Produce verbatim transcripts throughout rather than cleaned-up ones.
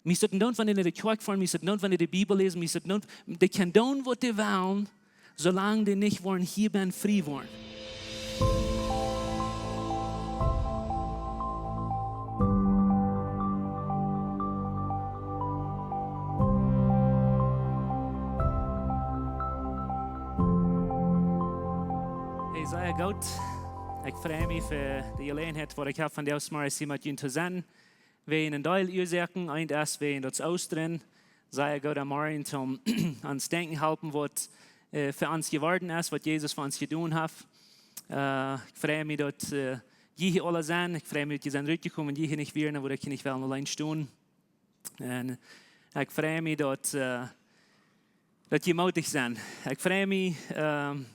Mie es daut endoont, wan dee no de Kjoakj foaren, mie es daut endoont, wan dee de Bibel läsen, mie es daut endoont, dee kjennen doonen, waut dee wellen, soo lang dee nich woaren hia benn frie woaren. Hey, sea goot. Ekj frei mie fa de Jeläajenheit, waut ekj hab, vondoag zemorjes hia met junt to sennen. Wäajen een Deel Uasoaken, eent es wäajen daut Oostren, sea goot aum Morjen toom ons denkjen halpen, waut, äh, fa ons jeworden es, waut Jesus fa ons jedonen haft. Äh, ekj frei mie, daut, äh, jie hia aula sent. Ekj frei mie, daut jie sent rutjekomen. Wan jie hia nich wieren, dan wudd ekj hia nich wellen auleen stonen. Un ekj frei mie, daut, äh, daut jie moodich sent. Ekj frei mie, ähm,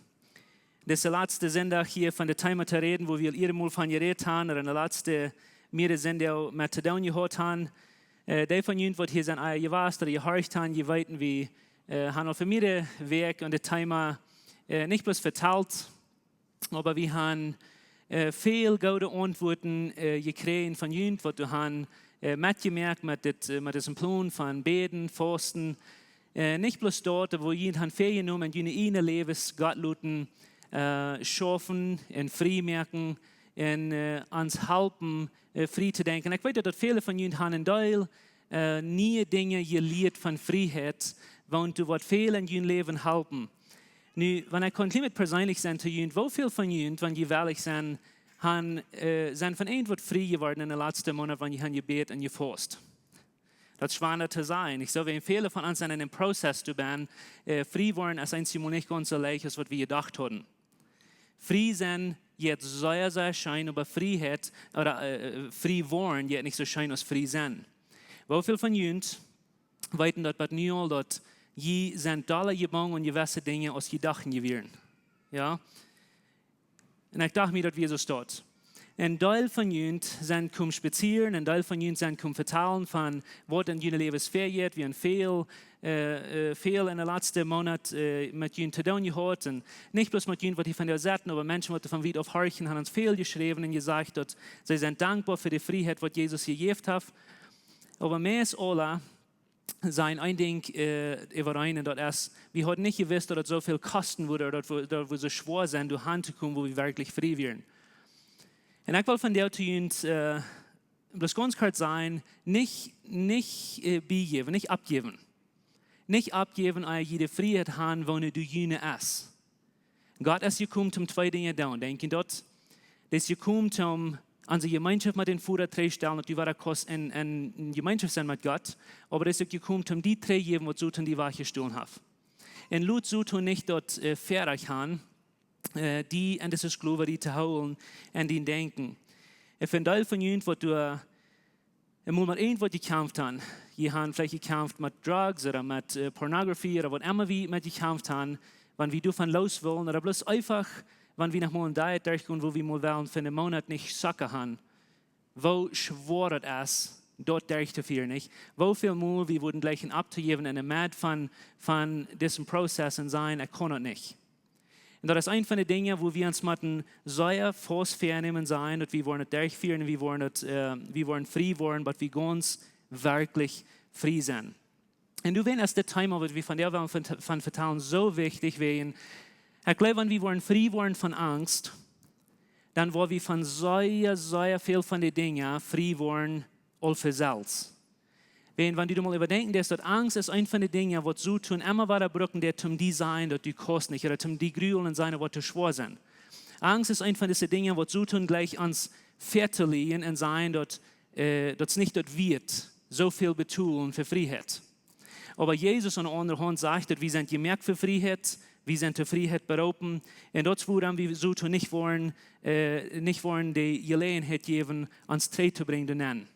dise latste Sindach hia von daut Thema to räden, wua wie aul ea mol von jerät haben, ooda de latste mearere Sindach met to doonen jehaut haben. Äh, dee von junt, waut hia sent, ea jewast ooda jehorcht haben, jie weeten, wie, äh, haben aul fa mearere Wäakj aun daut Thema, äh, nich bloos vetalt, oba wie haben, äh, väl goode Auntwuaten, äh, jekjräajen von junt, waut doa haben, äh, metjemoakt met dit, äh, met disen Plon von bäden, fausten. Äh, nich bloos daut, oba woo junt haben väajenomen un june ieejne Läwes Gott loten, äh, schaufen un frie moaken un, äh, ons halpen, äh, frie to denkjen. Ekj weet, daut, daut väle von junt haben een Deel, äh, niee Dinja jelieet von Frieheit, waut doa woat väl en jun Läwen halpen. Nu, wan ekj kaun kjlien bät perseenlich sennen to junt, woo väl von junt, wan jie wellich sent, haben, äh, sent von irjentwaut frie jeworden en de latste Moonat, wan jie haben jebät un jefaust? Daut es schwoa to sajen. Ekj saj, wäajen väle von ons sent en een Prozess doabennen, äh, frie woaren es eenjemol nich gaunz soo leicht aus waut wie jedocht hauden. Frie sennen jeit sea, sea scheen, oba Frieheit, ooda, äh, frie woaren jeit nich soo scheen aus frie sennen. Woo väl von junt weeten daut bat nu aul, daut jie sent dolla jebungen aun jewesse Dinja aus jie dochten jie wieren? Jo? Un ekj docht mie, daut wia soo daut. Een Deel von junt sent komen spazieren, een Deel von junt sent komen vetalen von waut en june Läwes väajeit, wie haben väl, äh, äh, väl en de latste Moonat, äh, met junt to doonen jehaut. Un nich bloos met junt, waut hia vondoag setten, oba Menschen, waut von wiet auf horchen, haben ons väl jeschräwen un jesajcht, daut see sent dankboa fa de Frieheit, waut Jesus jejäft haft. Oba meist aula sent een Dinkj, äh, äwareen, un daut es, wie hauden nich jewist, daut et soo väl kosten wudd, ooda daut wie, daut wie soo schwoa sent, doahan to komen, wua wie werkjlich frie wieren. Un ekj well vondoag to junt, äh, bloos gaunz kort sajen, nich, nich, äh, biejäwen, nich oppjäwen. Nich oppjäwen, ea jie de Frieheit haben, waut nu june es. Gott es jekomen, om twee Dinja to doonen. Denkj jie daut? Hee es jekomen, om onse Jemeenschoft met dän Voda trigj to stalen, daut wie wada kjennen en, en Jemeenschoft sennen met Gott. Oba hee es uk jekomen, om die trigj to jäwen, waut Soton die wajchjestolen haft. Un lot Soton nich daut, äh, fa Rajcht haben, äh, die en dise Sklowerie to hoolen un dien Denkjen. Un fa een Deel von junt, waut doa emol met irjentwaut jekjamft haben. Jie haben veleicht jekjamft met Drugs ooda met, äh, Pornografie ooda waut emma wie met jekjamft haben. Wan wie doavon loos wellen, ooda bloos eefach, wan wie noch mol eene Diät derchgonen, wua wie mol wellen fa eenen Moonat nich Zocka haben. Woo schwoa daut es, daut derchtofieren, nich? Woo väl mol wie wudden jleichen opptojäwen en de Med von, von disen Prozess un sajen, ekj kaun daut nich. Un daut es eent von de Dinja, wua wie ons motten sea faust väanämen sennen, daut wie woaren daut derchfieren, wie woaren daut, äh, wie woaren frie woaren, bat wie gaunz werkjlich frie sent. Un doawäajen es dit Thema, waut wie vondoag wellen von, von vetalen, soo wichtich, wäajen, ekj jleew, wan wie woaren frie woaren von Angst, dan woa wie von sea, sea väl von de Dinja frie woaren, aul von selfst. Wan, wan du mol äwadenkjen deist, daut Angst es eent von de Dinja, waut Soton emma wada brucken deit, om die sajen, daut du kaust nich, ooda om die grulen un sajen, waut too schwoa sent. Angst es eent von dise Dinja, waut Soton jleicht ons väatoliejen un sajen, daut, äh, daut es nich daut wieet, soo väl betolen fa Frieheit. Oba Jesus aun de aundre Haunt sajcht, daut wie sent jemoakt fa Frieheit, wie sent to Frieheit beroopen. Un daut es wuarom wie Soton nich woaren, äh, nich woaren de Jeläajenheit jäwen, ons trigj to brinjen doa nenn.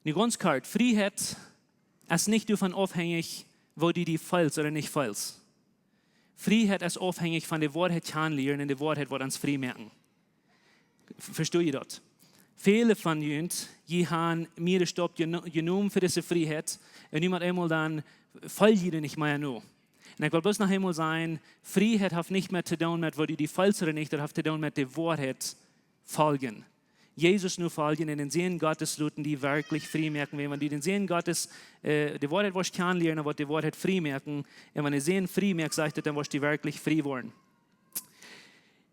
Nu gaunz kort, Frieheit es nich doavon aufhenjich, woo du die feelst ooda nich feelst. Frieheit es aufhenjich von de Woarheit kjanen lieren un de Woarheit woat ons frie moaken. V-, vestoh jie daut? Väle von junt, jie haben mea Staup jeno-, jenomen fa dise Frieheit, un nu met eemol dan feel jie nich mea no. Un ekj well bloos noch eemol sajen, Frieheit haft nich mea to doonen met woo du die feelst ooda nich, daut haft to doonen met de Woarheit foljen. Jesus nofoljen un dän Sän Gottes loten die werkjlich frie moaken. Wan, wan du dän Sän Gottes, äh, de Woarheit woascht kjanen lieren, woat die Woarheit frie moaken. Un wan de Sän frie moakt, sajcht et, dan woascht du werkjlich frie woaren.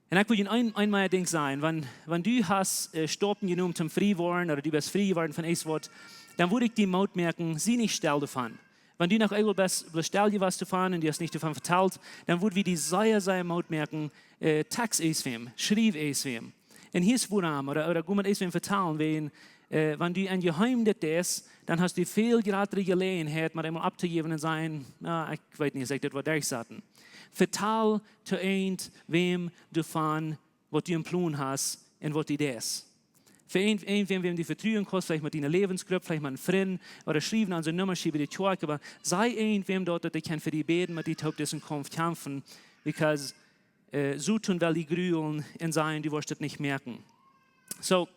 Un ekj well die een, een mea Dinkj sajen. Wan, wan du hast, äh, Stappen jenomen toom frie woaren, ooda du best frie jeworden von irjentwaut, dan wudd ekj die Moot moaken, sie nich stell doavon. Wan du noch eemol best, best stell jewast doavon un du hast nich doavon vetalt, dan wudd wie die sea, sea Moot moaken, äh, text eent wäm, schriew eent wäm. Un hia es wuarom, ooda, ooda go met eent wäm vetalen, wäajen, äh, wan du enn Jeheem dit deist, dan hast du väl jratre Jeläajenheit, mau eemol auftojäwen un sajen: "Na, ekj weet nich, aus ekj dit woa derchsaten." Vetal to eent wäm doavon, waut du em Plon hast un waut du deist. Fa eent, eent wäm, wäm du vetruen kaust, veleicht met diene Läwensgrupp, veleicht met een Frint, ooda schriew aun soone Numma, schriew bie de Kjoakj, oba saj eent wäm daut, daut dee kaun fa die bäden, met die toop disen Kaumf kjamfen, because, äh, Soton well die grulen un sajen, du woascht daut nich moaken. So,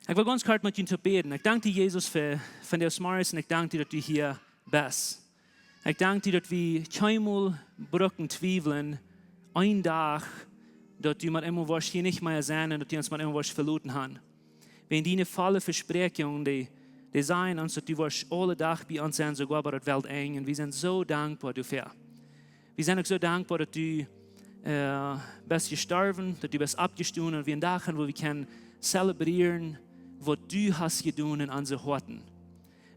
ekj well gaunz kort met junt toop bäden. Ekj dank die, Jesus, fa, fa disen Morjen, un ekj dank die, daut du hia best. Ekj dank die, daut wie kjeenmol brucken twiewlen, een Dach, daut du met eemol woascht hia nich mea sennen un daut du ons met eemol woascht veloten haben. Wäajen diene volle Vespräakjungen, dee, dee sajen ons, daut du woascht aule Dach bie ons sennen, soogoa bat daut Weltenj. Un wie sent soo dankboa doafäa. Wie sent uk soo dankboa, daut du, äh, best jestorwen, daut du best oppjestonen un wie een Dach haben, wua wie kjennen zelebrieren, waut du hast jedonen en onse Hoaten.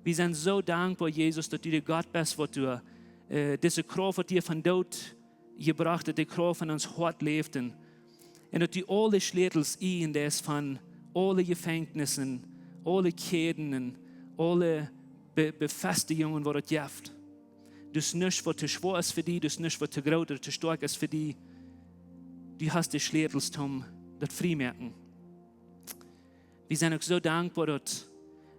Wie sent soo dankboa, Jesus, daut du de Gott best, waut du, äh, dise Krauft, waut die von Doot jebrocht, daut de Krauft en ons Hoat läft un, un daut du aule Schlätels äwen deist von aule Jefenkjnissen, aule Kjäden un aule Be-, Befestijungen, waut et jeft. Du hast nuscht, waut too schwoa es fa die, du hast nuscht, waut too groot ooda too stoakj es fa die. Du hast de Schlätels toom daut frie moaken. Wie sent uk soo dankboa, daut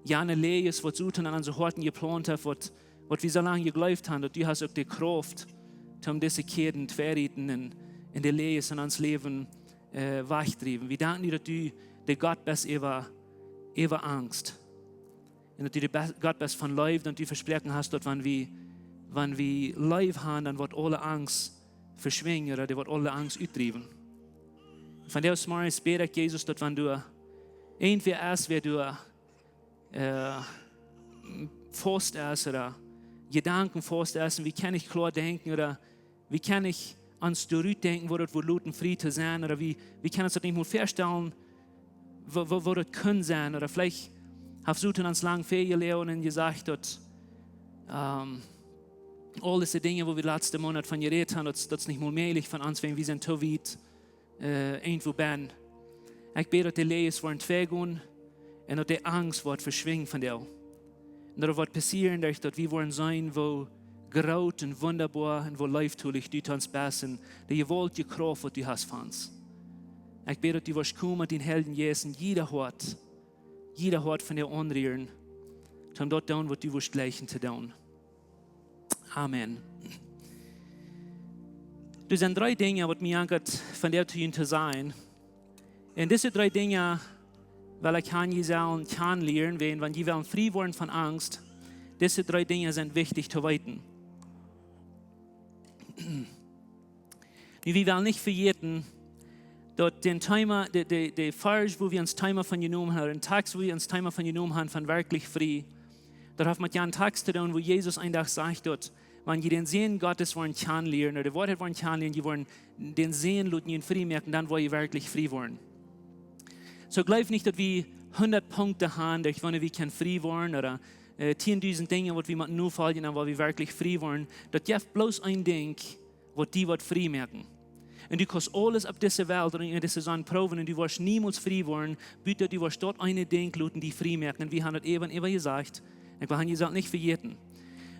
jane Läajes, waut Soton en onse Hoaten jeplaunt haft, waut, waut wie soo lang jejleeft haben, daut du hast uk de Krauft, toom dise Kjäden twei rieten un, un de Läajes en ons Läwen, äh, wajchdriewen. Wie danken die, daut du de Gott best äwa, äwa Angst. Un daut du de Be-, Gott best von Leew, daut du vesproaken hast, daut wan wie, wan wie Leew haben, dan woat aule Angst veschwinjen, ooda dee woat aule Angst utdriewen. Von disen Morjen bäd ekj, Jesus, daut wan doa eent wäa es, wäa doa, äh, faust es ooda Jedanken faust es un wie kjennen nich kloa denkjen ooda wie kjennen nich ons doarut denkjen, woo daut wudd loten frie to sennen, ooda wie, wie kjennen ons daut nich mol väastalen, woo, woo, woo daut kunn sennen, ooda veleicht haft Soton ons lang väajeloagen un jesajcht, daut, ähm, aul dise Dinja, wua wie de latste Moonat von jerät haben, daut, daut es nich mol mäajlich von ons, wan wie sent too wiet, äh, irjentwua bennen. Ekj bäd, daut de Läajes woaren twei gonen un daut de Angst woat veschwinjen von die. Un daut woat passieren, daut, daut wie woaren seenen, woo groot un wundaboa un woo leeftolich du to ons best un de jewaultje Krauft, waut du hast fa ons. Ekj bäd, daut du woascht komen met dän Heiljen Jeist en jieda Hoat, jieda Hoat von die aunrieren, toom daut doonen, waut du woascht jlikjen to doonen. Amen. Doa sent dree Dinja, waut mie aunjeit von die to junt to sajen. Un dise dree Dinja well ekj aun junt sajen, kjanen lieren, wan, wan jie wellen frie woaren von Angst. Dise dree Dinja sent wichtich to weeten. Nu, wie wellen nich vejäten, daut dän Thema, de, de, de Varsch, wua wie ons Thema von jenomen haben, dän Tekst, wua wie ons Thema von jenomen haben, von werkjlich frie, daut haft met jan Tekst to doonen, wua Jesus een Dach sajcht, daut, wan jie dän Sän Gottes woaren kjanen lieren, ooda de Woarheit woaren kjanen lieren, jie woaren dän Sän loten junt frie moaken, dan woa jie werkjlich frie woaren. So, jleew nich, daut wie hundat Punkten haben, derch woone wie kjennen frie woaren, ooda, äh, tiendusent Dinja, waut wie motten nofoljen, dan woa wie werkjlich frie woaren. Daut jeft bloos een Dinkj, waut die woat frie moaken. Un du kaust aules opp dise Welt un en dise Sonn proowen un du woascht niemols frie woaren, buta du woascht daut eene Dinkj loten die frie moaken. Un wie haben daut äwen, äwen jesajcht. Ekj well junt daut nich vejäten.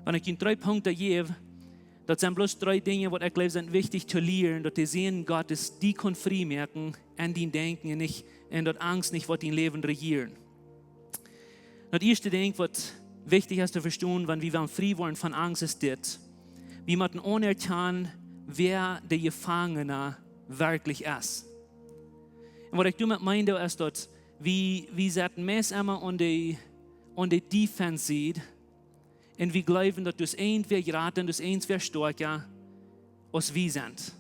Wan ekj junt dree Punkten jäw, daut sent bloos dree Dinja, waut ekj jleew sent wichtich to lieren, daut de Sän Gottes die kaun frie moaken en dien Denkjen un nich, un daut Angst nich woat dien Läwen rejieren. Daut ieeschte Dinkj, waut wichtich es to vestonen, wan wie wellen frie woaren von Angst, es dit: Wie motten aunerkjanen, wäa de Jefangna werkjlich es. Un waut ekj doamet meen, es daut wie, wie setten meist emma aun de, aun de Defense-Sied un wie jleewen, daut doa es eent wäa jrata un doa es eent wäa stoakja aus wie sent.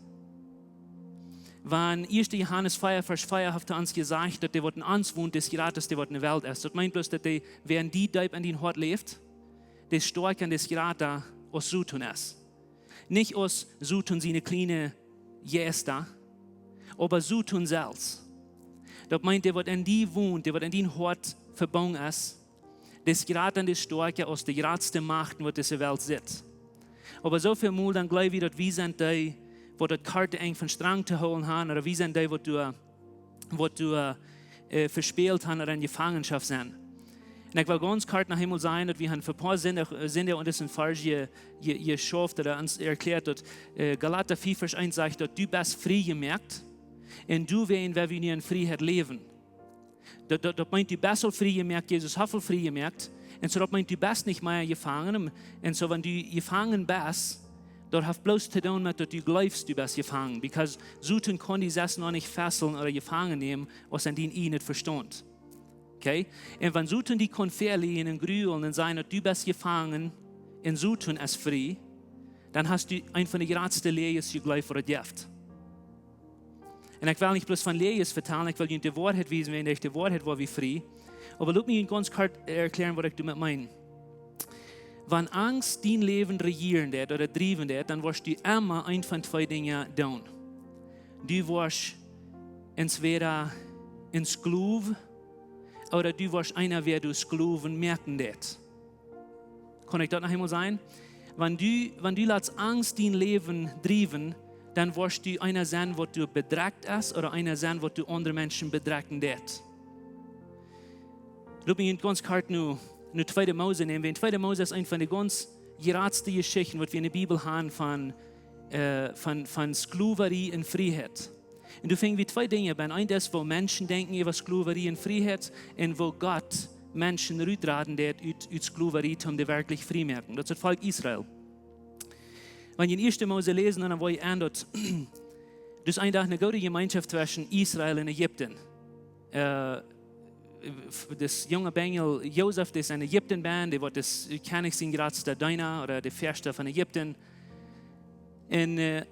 Wan ieeschte Johanes vea, Varsch vea haft ons jesajcht, daut dee waut en ons wont, dee es jrata aus dee waut en de Welt es. Daut meent bloos, daut dee, wäa en die deep en dien Hoat läft, dee es stoakja un dee es jrata aus Soton es. Nich aus Soton siene kjliene Jeista, oba Soton selfst. Daut meent, dee waut en die wont, dee waut en dien Hoat vebungen es, dee es jrata un dee es stoakja aus de jratste Machten, waut dise Welt sitt. Oba soo väl mol dan jleew wie, daut wie sent dee, waut daut korte Enj vom Strang to hoolen haben, ooda wie sent dee, waut doa, waut doa, äh, vespält haben ooda en Jefangenschoft sent. Un ekj well gaunz kort noch eemol sajen, daut wie haben ver poa Sindach, äh, Sindach un disen Varsch je, je, jeschauft ooda ons erkjläat, daut, äh, Galata vea Varsch eent sajcht, daut du best frie jemoakt. Un du, wäajen, wan wie nu en Frieheit läwen. Daut, daut, daut meent, du best aul frie jemoakt, Jesus haft aul frie jemoakt. Un soo daut meent, du best nich mea jefangen. Un soo, wan du jefangen best, daut haft bloos to doonen met daut du jleefst, du best jefangen. Because Soton kaun die selfst noch nich fesseln ooda jefangen nämen, aus en dien ieejnet Vestaunt. Okay? Un wan Soton die kaun veleiden un grulen un sajen, daut du best jefangen un Soton es frie, dan hast du eent von de jratste Läajes jejleeft, waut et jeft. Un ekj well nich bloos von Läajes vetalen, ekj well junt de Woarheit wiesen, wäajen derch de Woarheit woa wie frie. Oba lot mie junt gaunz kort erkjläaren, waut ekj doamet meen. Wan Angst dien Läwen rejieren deit ooda driewen deit, dan woascht du emma eent von twee Dinja doonen. Du woascht entweder en Sklow ooda du woascht eena, wäa du Sklowen moaken deit. Kaun ekj daut noch eemol sajen? Wan du, wan du latst Angst dien Läwen driewen, dan woascht du eena sennen, waut du bedrekjt es, ooda eena sennen, waut du aundre Menschen bedrekjen deit. Lot mie junt gaunz kort nu, nu Tweede Mose nämen. Wäajen Tweede Mose es eent von de gaunz jratste Jeschichten, waut wie en de Bibel haben von, äh, von, von Sklowerie un Frieheit. Un doa finjen wie twee Dinja bie. Eent es, woo Menschen denkjen äwa Sklowerie un Frieheit, un woo Gott Menschen rutraden deit ut, ut Sklowerie, om dee werkjlich frie moaken. Daut es daut Volkj Israel. Wan jie en Ieeschte Mose läsen, dan woa jie seenen, daut, daut es een Dach eene goode Jemeenschoft tweschen Israel un Ägipten. Äh, daut junge Benjel Josef, dee es en Ägipten benn, dee woat daut Kjennich sien jratsta Deena ooda de Väaschte von Ägipten. Un, äh,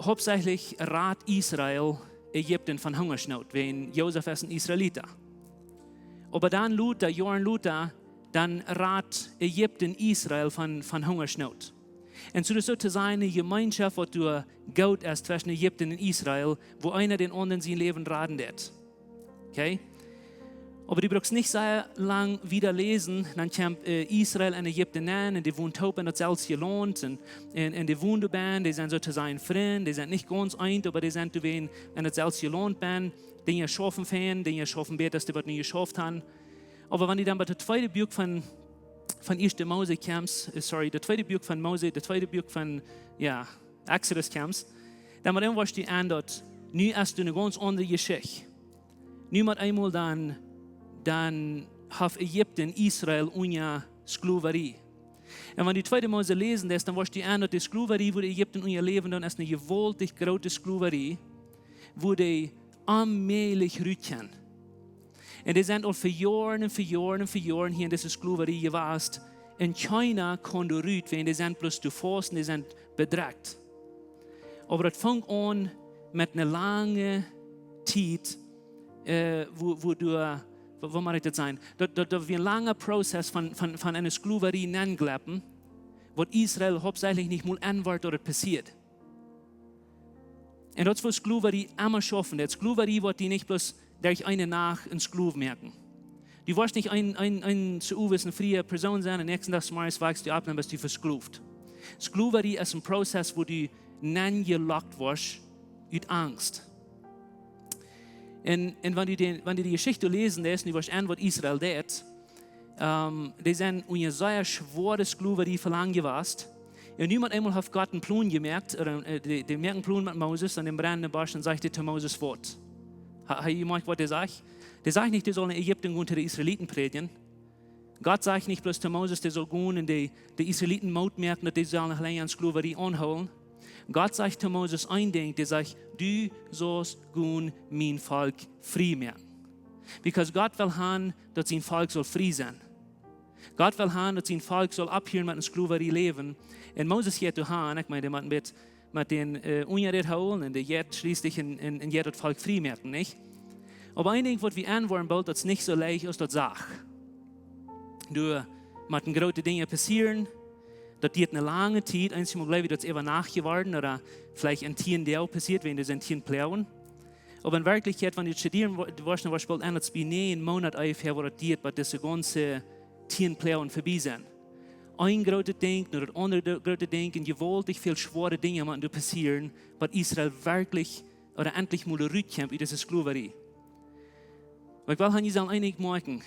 hauptsächlich rat Israel Ägipten von Hungasnoot, wäajen Josef es een Israelita. Oba dan lota, Joaren lota, dan rat Ägipten Israel von, von Hungasnoot. Un soo daut es soo to sajen eene Jemeenschoft, waut doa goot es tweschen Ägipten un Israel, woo eena dän aundren sien Läwen raden deit. Okay? Oba du brukst nich sea lang wieda läsen, dan kjemt, äh, Israel un Ägipten aun, un dee wonen toop en daut selwje Launt, un, un, un dee wonen doa benn, dee sent soo to sajen Frind, dee sent nich gaunz eent, oba dee sent doa benn en daut selwje Launt benn, Dinja schaufen fein, Dinja schaufen bäta aus dee waut nu jeschauft haben. Oba wan du dan bie daut tweede Buak von, von Ieeschte Mose kjemst, äh, sorry, daut tweede Buak von Mose, daut tweede Buak von, jo, Exodus kjemst, dan woascht du seenen, daut nu es doa eene gaunz aundre Jeschicht. Nu met eemol dan, dan haft Ägipten Israel unja Sklowerie. Un wan du Tweede Mose läsen deist, dan woascht du seenen, daut de Sklowerie, woo dee Ägipten unja läwen, dan es eene jewaultich groote Sklowerie, woo dee onmäajlich rut kjennen. Un dee sent aul fa Joaren un fa Joaren un fa Joaren hia en dise Sklowerie jewast. Un kjeena kaun doa rut, wäajen dee sent bloos to faust un dee sent bedrekjt. Oba daut funk aun met eene lange Tiet, äh, woo, woo doa, woo, woo mott ekj daut sajen? Daut, daut, daut wia een langa Prozess von, von, von eene Sklowerie nenjlepen, waut Israel hauptsächlich nich mol enwort, daut et passieed. Un daut es woo Sklowerie emma schaufen deit. Sklowerie woat die nich bloos derch eene Nacht een Sklow moaken. Du woascht nich een, een, een, soo aus eene frie Persoon sennen, un näakjsten Dach zemorjes wajchst du opp un dan best du vesklowt. Sklowerie es een Prozess, woo du nenjelockt woascht ut Angst. Un, un wan du dee, wan du dee Jeschicht läsen deist, un du woascht seenen, waut Israel deed, ähm, dee sent unja sea schwoare Sklowerie fa lang jewast. Un nu met eemol haft Gott een Plon jemoakt, ooda, äh, dee, dee moakt een Plon met Moses aun dän brennenden Bosch un sajcht to Moses waut. Ha, ha jie jemoakt, waut dee sajcht? Dee sajcht nich, dee saul no Ägipten gonen, to de Israeliten prädjen. Gott sajcht nich bloos to Moses, dee saul gonen un de, de Israeliten Moot moaken, daut dee sellen noch lenja en Sklowerie aunhoolen. Gott sajcht to Moses een Dinkj, dee sajcht: "Du saust gonen mien Volkj frie moaken." Because Gott well haben, daut sien Volkj saul frie sennen. Gott well haben, daut sien Volkj saul opphieren met en Sklowerie läwen. Un Moses jeit doa han, ekj meen, dee mott een bät met dän äh, unja dit hoolen un de jet schlieslich en, en, en jet daut Volkj frie moaken, nich? Oba een Dinkj waut wie enwoaren boolt, daut es nich soo leicht aus daut sach. Doa motten groote Dinja passieren. Daut diet eene lange Tiet, eenjemol jleew wie daut es äwa Nacht jeworden ooda veleicht en tieen Doag passieet, wan doa sent tieen Ploagen. Oba en Werkjlichkjeit, wan du studieren woascht, dan woascht boolt enn, daut es bie näajen Moonat onjefäa, waut daut diet, bat dise gaunze tieen Ploagen verbie sent. Een grootet Dinkj no daut aundre groote Dinkj un jewaultich väl schwoare Dinja motten doa passieren, bat Israel werkjlich ooda entlich mol rut kjemt ut dise Sklowarie. Oba ekj well hia sellen een Dinkj moakjen.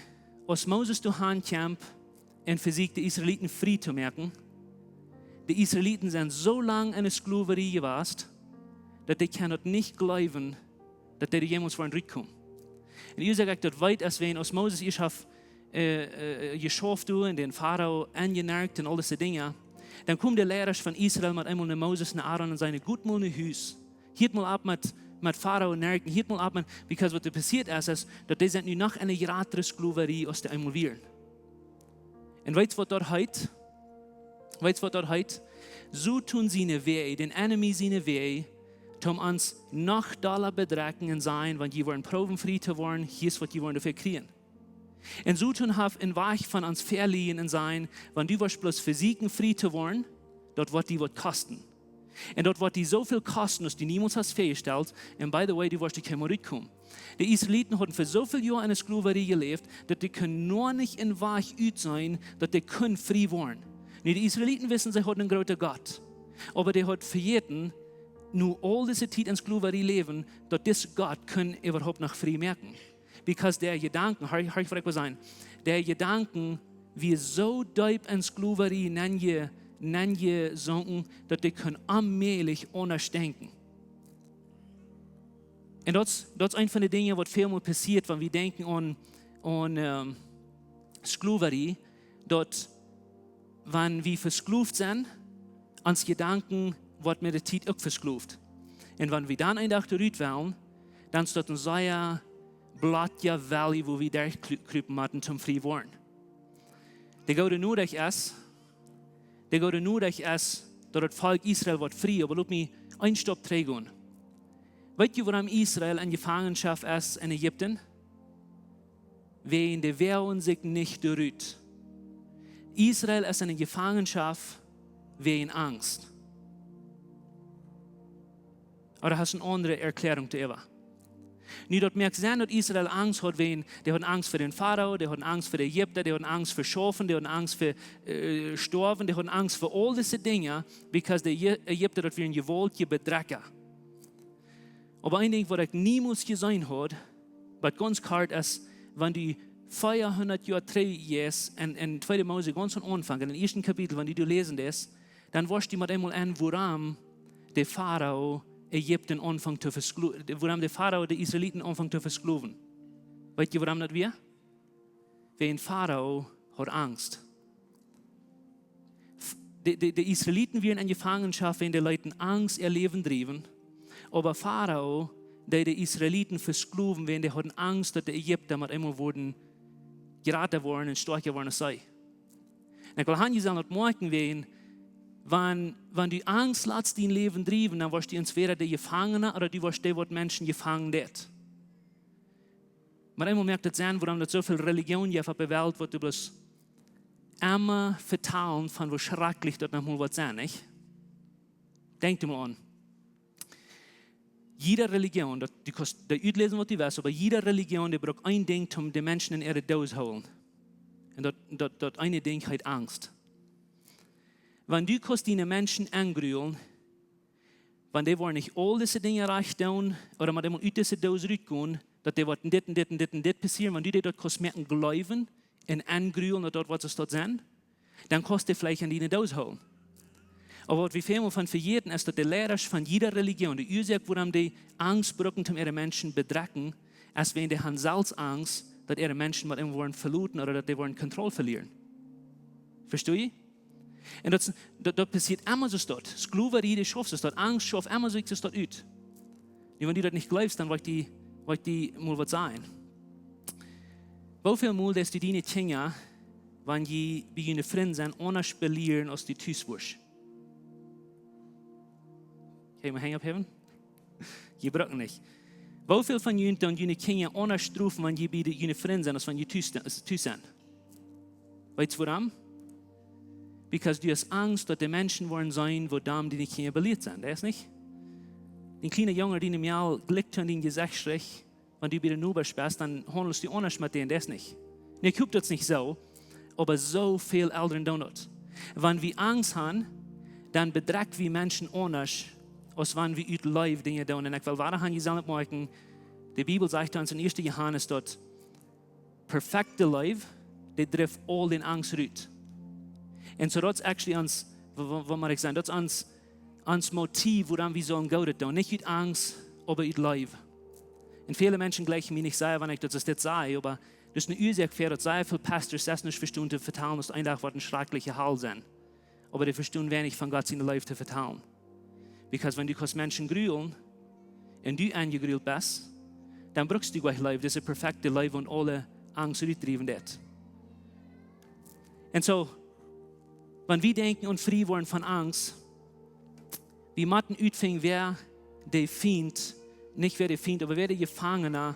Aus Moses doa han kjemt un vesieekjt de Israeliten frie to moaken, de Israeliten sent soo lang en de Sklowarie jewast, daut dee kjennen daut nich jleewen, daut dee doa jemols woaren rut komen. Un hia saj ekj daut wiet, aus wan, aus Moses ieescht haft äh, äh, jeschauft doa un dän Farao aunjenerkt un aul dise Dinja, dan komen de Leidasch von Israel met eemol no Moses un Aaron un sajen: Got mol no Hus. Hieet mol opp met, met Farao nerkjen. Hieet mol opp met, because waut doa passieet es, es daut dee sent nu noch en eene jratre Sklowarie aus dee eemol wieren. Un weetst waut daut heet? Weetst waut daut heet? Soo doonen siene Wäaj, dän enemy siene Wäaj, toom ons noch dolla bedrekjen un sajen, wan jie woaren proowen frie to woaren, hia es waut jie woaren doafäa kjrieen. Un Soton haft een Wajch von ons veleajen un sajen: Wan du woascht bloos vesieekjen frie to woaren, daut woat die waut kosten. Un daut woat die soo väl kosten, aus du niemols hast väajestalt. Un by the way, du woascht doa kjeenmol rut komen. De Israeliten hauden fa soo väl Joa en de Sklowarie jeläft, daut dee kunnen noch nich een Wajch utseenen, daut dee kunnen frie woaren. Nu, de Israeliten wissten, see hauden een grooten Gott. Oba dee haud vejäten, no aul dise Tiet en Sklowarie läwen, daut dis Gott kunn äwahaupt noch frie moaken. Because dee Jedanken, hia, hia, ekj well sajen, dee Jedanken wia soo deep en Sklowarie nenje, nenjesunken, daut dee kunnen onmäajlich aundasch denkjen. Un daut, daut es eent von de Dinja, waut väl mol passieet, wan wie denkjen aun, aun ähm, Sklowarie, daut wan wie vesklowt sent, ons Jedanken woat met de Tiet uk vesklowt. Un wan wie dan een Dach doa rut wellen, dan es daut een sea blottja Valley, wua wie derchkrupen motten, toom frie woaren. De goode Norecht es, de goode Norecht es, daut daut Volkj Israel woat frie, oba lot mie een Staup trigj gonen. Weetst du, wuarom Israel en Jefangenschoft es en Ägipten? Wäajen dee woagen sikj nich doa rut. Israel es en Jefangenschoft wäajen Angst. Ooda hast du eene aundre Erkjläarunk doaräwa? Nu, daut moakt Senn, daut Israel Angst haud, wäajen dee hauden Angst fa dän Farao, dee hauden Angst fa de Ägipta, dee hauden Angst fa schaufen, dee hauden Angst fa äh, stoawen, dee hauden Angst fa aul dise Dinja, because de Ägipta, daut wieren jewaultje Bedrekja. Oba een Dinkj, waut ekj niemols jeseenen haud, waut gaunz kort es, wan du veahundat Joa trigj jeist en, en tweede Mose, gaunz aum Aunfank, en dän ieeschten Kapitel, wan du doa läsen deist, dan woascht du met eemol enn, wuarom de Farao Ägipten aunfunk to vesklo-, wuarom de Farao de Israeliten aunfunk to vesklowen. Weetst du, wuarom daut wia? Wäajen Farao haud Angst. De, de, de Israeliten wieren en Jefangenschoft, wäajen dee leeten Angst äa Läwen driewen. Oba Farao deed de Israeliten vesklowen, wäajen dee hauden Angst, daut de Ägipta met eemol wudden jrata woaren un stoakja woaren aus see. Un ekj well hia sellen daut moakjen, wäajen, wan, wan du Angst latst dien Läwen driewen, dan woascht du entwäda de Jefangna ooda du woascht dee, waut Menschen jefangen deit. Oba eemol moakt daut Senn, wuarom daut soo väl Relijoon jeft opp de Welt, waut doa bloos emma vetalen von, woo schrakjlich daut noch mol woat sennen, nich? Denkj doa mol aun. Jiede Relijoon, daut, du kaust daut utläsen, waut du west, oba jiede Relijoon, dee brukt een Dinkj, om de Menschen en äare Doos hoolen. Un daut, daut, daut eene Dinkj heet Angst. Wan du kaust diene Menschen engrullen, wan dee woaren nich aul dise Dinja rajcht doonen, ooda met eemol ut dise Doos rutgonen, daut dee woat dit un dit un dit un dit passieren, wan du dee daut kaust moaken jleewen un engrullen, daut daut woat soo sennen, dan kaust dee veleicht en diene Doos hoolen. Oba waut wie väl mol von vejäten es, daut de Leidasch von jiede Relijoon, de Uasoak, wuarom dee Angst brucken, om äare Menschen bedrekjen, es wäajen dee han selfst Angst, daut äare Menschen met eemol woaren veloten ooda daut dee woaren Kontroll velieren. Vestost du? Un daut, daut, daut passieet emma soo, daut Sklowarie, dee schauft soo, daut Angst schauft emma soo, soo daut ut. Nu, wan du daut nich jleefst, dan well ekj die, well ekj die mol waut sajen. Woo väl mol deist du diene Kjinja, wan jie bie june Frind sent, aundasch belieren aus du tus wurscht? Jie motten Henj opphäwen. Jie brucken nich. Woo väl von junt doonen june Kjinja aundasch strofen, wan jie bie de, june Frind sent, aus wan jie tus, tus sent? Weetst wuarom? Because du hast Angst, daut de Menschen woaren seenen, woo domm diene Kjinja belieet sent. Daut es nich? Dee kjliene Jung, dee mol jlikj aun dien Jesecht schrich, wan du bie de Nobasch best, dan haundelst du aundasch met dän, daut es nich. Nä, ekj hop daut es nich soo, oba soo väl Elren doonen daut. Wan wie Angst haben, dan bedrekj wie Menschen aundasch, aus wan wie ut Leew Dinja doonen. Un ekj well wada aun june Sellen moakjen, de Bibel sajcht ons en ieeschte Johanes daut perfekte Leew, dee drift aul dän Angst rut. Un soo daut es actually ons, wa-, wa-, waut mott ekj sajen, daut es ons, ons Motiv, wuarom wie sellen Goodet doonen. Nich ut Angst, oba ut Leew. Un väle Menschen jlikjen mie nich sea, wan ekj daut soo dit saj, oba daut es eene Uasoak fa daut sea väl Pastors daut nich vestonen to vetalen, daut een Dach woat eene schrakjliche Hal sennen. Oba dee vestonen weinich von Gott siene Leew to vetalen. Because wan du kaust Menschen grulen un du aunjegruelt best, dan brukst du nich Leew, dise perfekte Leew, waut aule Angst rutdriewen deit. Un soo, wan wie denkjen aun frie woaren von Angst, wie motten utfinjen, wäa de Fient, nich wäa de Fient, oba wäa de Jefangna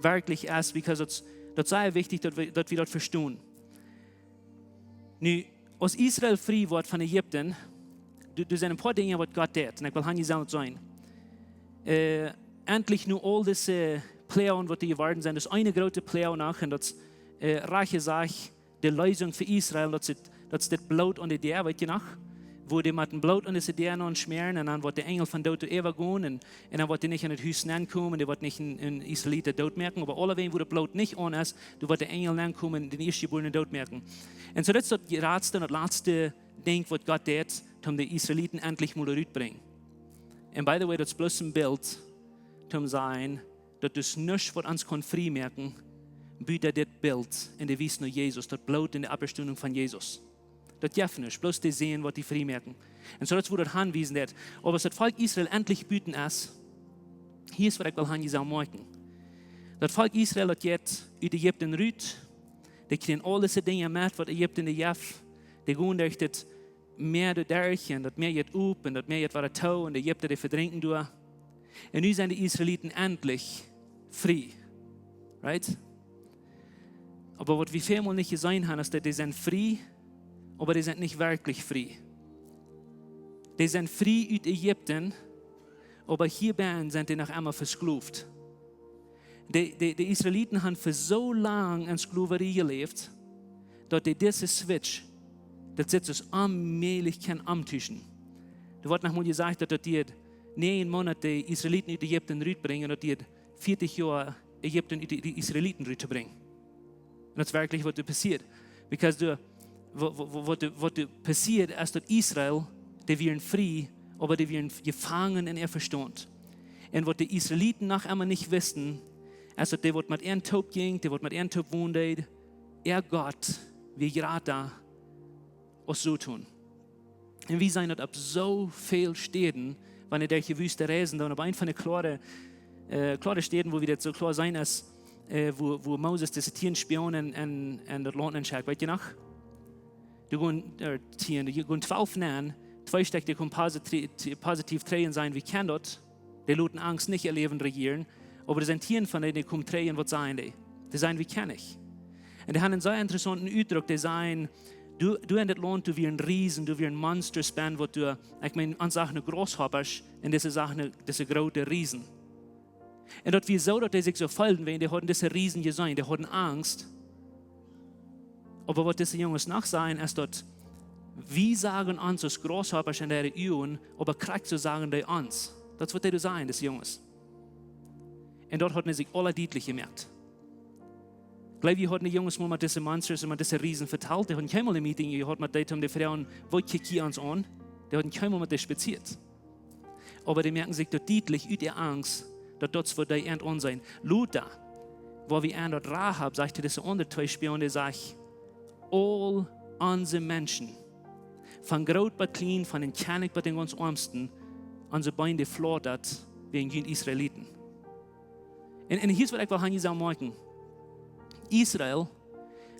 werkjlich es, because daut, daut es sea wichtich, daut wie, daut wie daut vestonen. Nu, aus Israel frie woat von Ägipten, doa, doa sent een poa Dinja, waut Gott deed. Un ekj well aun june Sellen sajen. Äh, endlich nu aul dise Ploagen, waut doa jeworden sent, daut es eene groote Ploag noch, un daut es, äh, rajcht jesajcht, de Leesunk fa Israel, daut es, daut es dit Bloot aun de Däa, weet jie noch? Woo dee met daut Bloot aun dise Däa aunschmäaren un dan woat de Enjel von Doot doa äwa gonen un, un dan woat dee nich en daut Hus nenkomen, dee woat nich een, een Israelit dootmoaken, oba aulawäajen, woo daut Bloot nich aun es, doa woat de Enjel nenkomen un dän Ieeschtjebuarnen dootmoaken. Un soo, daut es daut jratste un daut latste Dinkj, waut Gott deed, om de Israeliten endlich mol rutbrinjen. Un by the way, daut es bloos een Bilt, om sajen, daut es nuscht, waut ons kaun frie moaken, buta dit Bilt un de Wies no Jesus, daut Bloot un de Oppstonunk von Jesus. Daut jeft nuscht, bloos de Sän, waut die frie moaken. Un soo, daut es woo daut hanwiesen deit. Oba aus daut Volkj Israel endlich buten es, hia es, waut ekj well aun june Sellen moakjen. Daut Volkj Israel, daut jeit ut Ägipten rut, dee kjrieen aul dise Dinja met, waut Ägipten dee jeft, dee gonen derch daut Mäa doa derch, un daut Mäa jeit op, un daut Mäa jeit wada too, un de Ägipta, dee vedrinkjen doa. Un nu sent de Israeliten endlich frie. Right? Oba waut wie väl mol nich jeseenen haben, es daut dee sent frie, oba dee sent nich werkjlich frie. Dee sent frie ut Ägipten, oba hia bennen sent dee noch emma vesklowt. De, de, de Israeliten haben fa soo lang en Sklowarie jeläft, daut dee dise Switch, daut see daut onmäajlich kjennen omtuschen. Doa woat noch mol jesajcht, daut daut diet näajen Moonat de Israeliten ut Ägipten rutbrinjen, daut diet vieetich Joa Ägipten ut de, de Israeliten ruttobrinjen. Un daut es werkjlich, waut doa passieet. Because doa, wa-, wa-, wa-, waut doa, waut doa passieet, es daut Israel, dee wieren frie, oba dee wieren jefangen en äa Vestaunt. Un waut de Israeliten noch emma nich wisten, es daut dee, waut met an toop jinkj, dee, waut met an toop wonden deed, äa Gott wia jrata aus Soton. Un wie seenen daut opp soo väl Städen, wan wie derch de Wüste reisen, dan opp eent von de kloare, äh, kloare Städen, wua wie daut soo kloa seenen, es, äh, wua, wua Moses dise tieen Spionen en, en, en daut Launt nenschekjt. Weet jie noch? Doa gonen, äh, tieen, doa gonen twalf nenn, twee Stekj, dee komen posi-, positiv trigj un sajen, wie kjennen daut. Dee loten Angst nich äa Läwen rejieren. Oba doa sent tieen von dee, dee komen trigj un waut sajen dee? Dee sajen, wie kjennen nich. Un dee haben een sea interessaunten Utdruck, dee sajen, du, du en dit Launt, doa wieren Riesen, doa wieren Monsters bennen, waut du, ekj meen, ons sach nu Grasshoppasch un dise sach nu, dise groote Riesen. Un daut wia soo, daut dee sikj soo feelden, wiels dee hauden dise Riesen jeseenen, dee hauden Angst. Oba waut dise Junges noch sajen, es daut, wie sagen ons aus Grasshoppasch en äare Uagen, oba krakjt soo sagen dee ons. Daut es waut dee sajen, dise Junges. Un daut hauden see sikj aula dietlich jemoakt. Jleew jie, hauden de Junges mol met dise Monsters un met dise Riesen vetalt? Dee hauden kjeenmol een Meeting jehaut met dee, om to froagen, waut kjikj jie ons aun? Dee hauden kjeenmol met dee spazieet. Oba dee moaken sikj daut dietlich ut äare Angst, daut daut es waut dee an aunseenen. Lota, wua wie aun daut Rahab, sajcht hee, dise aundre twee Spionen, dee sajcht, aul onse Menschen, von groot bat kjlien, von dän Kjennich bat dän gaunz oamsten, onse Been dee flautat wäajen junt Israeliten. Un, un hia es waut ekj well aun june Sellen moakjen. Israel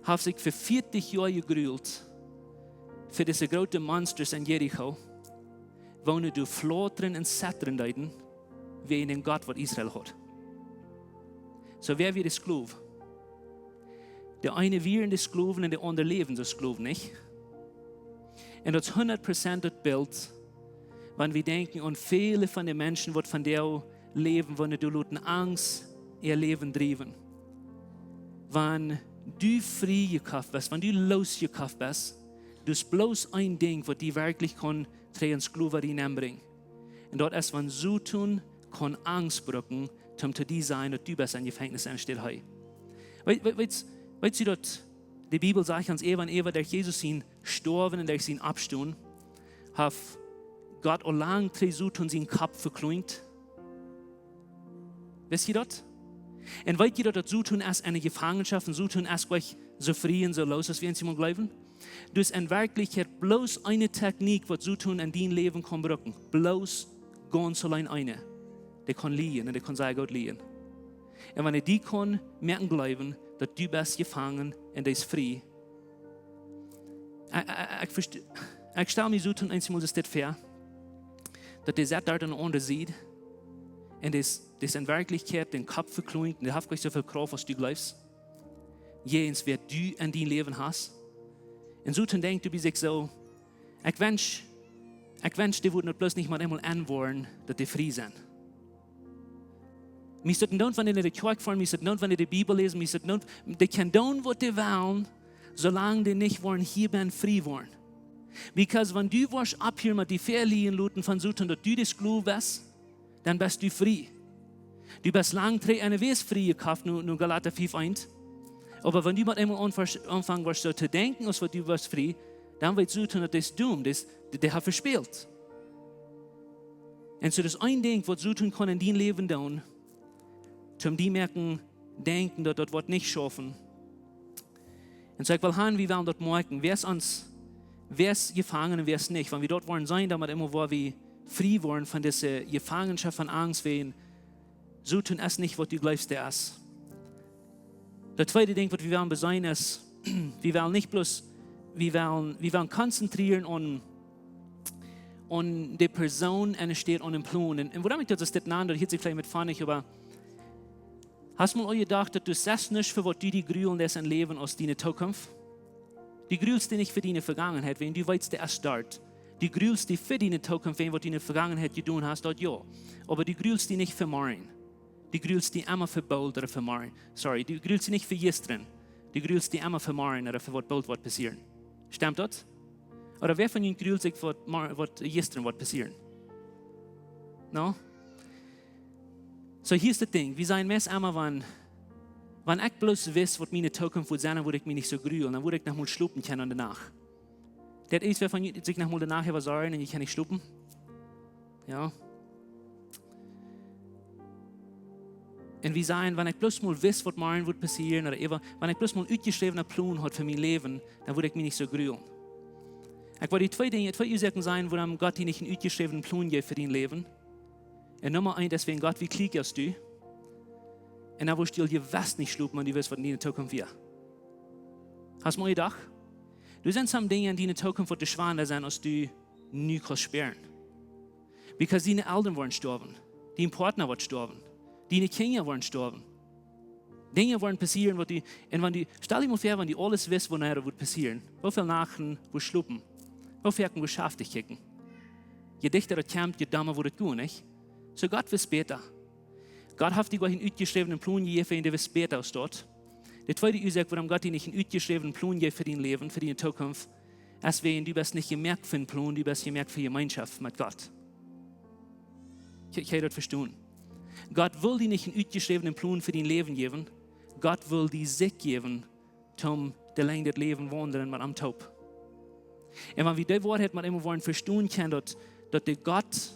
haft sikj fa vieetich Joa jegrult fa dise groote Monsters en Jericho, woone doa flautren un zetren deeden, wäajen dän Gott, waut Israel haud. Soo, wäa wia de Sklow? De eene wieren de Sklowen un de aundre läwen soo Sklowen, nich? Un daut es hundat Prozent daut Bilt, wan wie denkjen aun väle von de Menschen, waut vondoag läwen, woone doa loten Angst äa Läwen driewen. Wan du frie jekoft best, wan du loosjekoft best, daut es bloos een Dinkj, waut die werkjlich kaun trigj en Sklowerie nenbrinjen. Un daut es, wan Soton kaun Angst brucken, om to die sajen, daut du best em Jefenkjnis, enne Städ hee. Weet, weet, weet, weetst du daut, de Bibel sajcht ons, äwa un äwa derch Jesus sien Stoawen un derch sien Oppstonen, haft Gott aul lang trigj Soton sienen Kopp vekloont? Wist du daut? Un weet du daut, daut Soton es enne Jefangenschoft un Soton es nich soo frie un soo loos, aus wie ons emol jleewen? Daut es en Werkjlichkjeit bloos eene Technik, waut Soton en dien Läwen kaun brucken. Bloos gaunz auleen eene. Dee kaun lieejen un dee kaun sea goot lieejen. Un wan hee die kaun moaken jleewen, daut du best jefangen un dee es frie, ekj, ekj, ekj vest-, ekj stal mie Soton eensmol soo dit väa, daut dee sett doa aun de aundre Sied un dee es, dee es en Werkjlichkjeit dän Kopp vekloont un dee haft nich soo väl Krauft, aus du jleefst, jäajens waut du en dien Läwen hast. Un Soton denkjt bie sikj soo: Ekj wensch, ekj wensch, dee wudden daut bloos nich mau eemol enwoaren, daut dee frie sent. Mie es daut endoont, wan dee no de Kjoakj foaren, mie es daut endoont, wan dee de Bibel läsen, mie es daut endoont, dee kjennen doonen, waut dee wellen, soo lang dee nich woaren hia bennen frie woaren. Because wan du woascht opphieren met die väaliejen loten von Soton, daut du de Sklow best, dan best du frie. Du best lang trigj enne Wies frie jekoft, no, no Galata fief eent. Oba wan du met eemol aunfas-, aunfangen woascht soo to denkjen, aus waut du best frie, dan weet Soton, daut es domm, daut es, dee, dee haft vespält. Un soo, daut es een Dinkj, waut Soton kaun en dien Läwen doonen, om die moaken denkjen, daut daut woat nich schaufen. Un soo, ekj well han, wie wellen daut moakjen. Wäa es ons, wäa es jefangen un wäa es nich? Wan wie daut woaren seenen, dan met eemol woa wie frie woaren von dise Jefangenschoft von Angst, wäajen Soton es nich, waut du jleefst, dee es. Daut tweede Dinkj, waut wie wellen beseenen, es, wie wellen nich bloos, wie wellen, wie wellen konzentrieren aun, aun de Persoon enne Städ aun dän Plon. Un, un wuarom ekj daut es dit nan, daut hieet sikj veleicht met fonnich, oba hast mol aul jedocht, daut du sest nich, fa waut du die grulen deist em Läwen, aus diene Tookunft? Du grulst die nich fa diene Vegangenheit, wan du weetst, dee es doa. Du grulst die fa diene Tookunft, wäajen waut du enne Vegangenheit jedonen hast, daut jo. Oba du grulst die nich fa morjen. Du grulst die emma fa boolt ooda fa morjen. Sorry, du grulst die nich fa jistren. Du grulst die emma fa morjen ooda fa waut boolt woat passieren. Stemt daut? Ooda wäa von junt grult sikj fa waut mor-, waut jistren woat passieren? No? Soo, hia es daut Dinkj. Wie sajen meist emma, wan, wan ekj bloos wist, waut miene Tookunft wudd sennen, dan wudd ekj mie nich soo grulen. Dan wudd ekj noch mol schlopen kjennen enne Nacht. Daut es, wäa von junt sikj noch mol de Nacht äwa sorjen un jie kjennen nich schlopen? Jo. Un wie sajen, wan ekj bloos mol wist, waut morjen wudd passieren, ooda äwa, wan ekj bloos mol utjeschräwne Plon haud fa mien Läwen, dan wudd ekj mie nich soo grulen. Ekj wull die twee Dinja, twee Uasoaken sajen, wuarom Gott die nich en utjeschräwnen Plon jeft fa dien Läwen. Un Numma eent es, wäajen Gott weet kjlieekja aus du. Un dan wurscht du aul jewess nich schlopen, wan du wist, waut en diene Tookunft wia. Hast mol jedocht? Doa sent some Dinja en diene Tookunft, waut schwoara sent, aus du nu kaust spieren. Because diene Elren woaren stoawen. Dien Partner woat stoawen. Diene Kjinja woaren stoawen. Dinja woaren passieren, waut du, un wan du, stal die mol väa, wan du aules wist, waut hia wudd passieren. Woo väl Nachten wurscht schlopen? Woo väl Uaren wurscht schaftich kjikjen? Je dichta daut kjemt, je domma woat et gonen, nich? Soo, Gott wist bäta. Gott haft die goanich en utjeschräwnen Plon jejäft, un dee wist bäta aus daut. De tweede Uasoak, wuarom Gott die nich en utjeschräwnen Plon jeft fa dien Läwen, fa diene Tookunft, es wäajen du best nich jemoakt fa en Plon, du best jemoakt fa Jemeenschoft met Gott. Kje-, kjenn jie daut vestonen? Gott well die nich en utjeschräwnen Plon fa dien Läwen jäwen. Gott well die sikj jäwen, om de Lenjd daut Läwen waundlen met am toop. Un wan wie dee Woarheit mau eemol woaren vestonen kjennen, daut, daut de Gott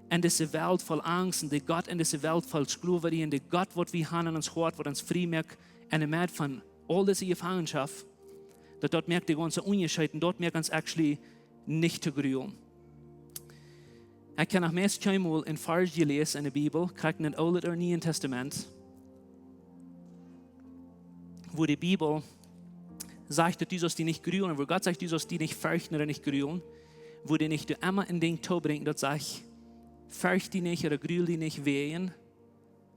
en dise Welt voll Angst un de Gott en dise Welt voll Sklowerie un de Gott, waut wie han en ons Hoat, waut ons frie moakt, en de Medd von aul dise Jefangenschoft, daut, daut moakt de gaunze Unjascheet un daut moakt ons actually nich to grulen. Ekj hab noch meist kjeenmol een Varsch jeläst en de Bibel, krakjt en daut Oole ooda Niee Tastament, wua de Bibel sajcht, daut du saust die nich grulen, wua Gott sajcht, du saust die nich ferchten ooda nich grulen, Wudd dee nich doa emma een Dinkj toobrinjen, daut sajcht: Fercht die nich ooda grul die nich wäajen,